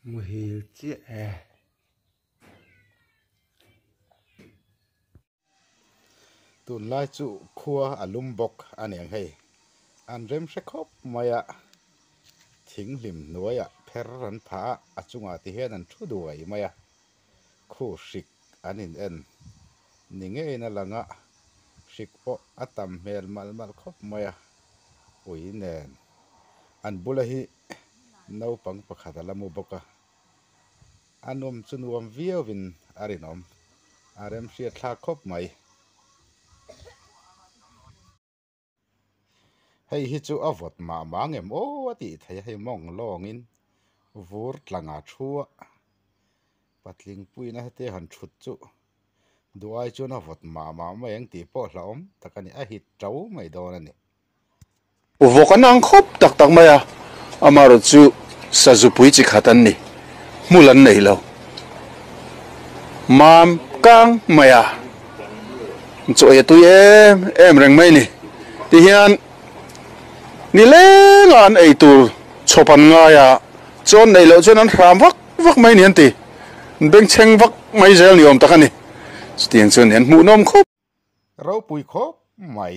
Muhil chiah e. Tunlai chu khua a lum bawk a niang hei. An rem hre khawp mai a, thing hlim hnuaiah pher an phah a, a chungah ti hian an thu duai mai a, khu hrik an in en ni ngeiin a lang a, hrik pawh a tam hmel malh malh khawp mai a, ui nen an bula hi naupang pakhat a la mu bawk a. A nawm chu nuam viauin a rinawm. A remhriat thlak khawp mai. Hei hi chu a vawt mah mah ang em aw a tih theih a, hei mawng lawngin vur tlanga thu a patling puiin a heti a han thut chu duh ai chuan a vawt mah mah mai ang tih pawh hlauhawm tak a ni, a hit to mai dawn a ni. Vawk an ang khawp tak tak mai a, amaherawh chu sazupui chi khat an ni, hmul an nei lo. Mam kang mai a, chaw ei a tui em em reng mai ni. Tihian ni lenga an ei tur chhawp an ngai a, chaw an neih loh chuan an hram vak vak mai ni an ti, an bengchheng vak mai zel ni awm tak a ni. Chutiang chuan an hmuhnawm khawp. Ropui khawp mai.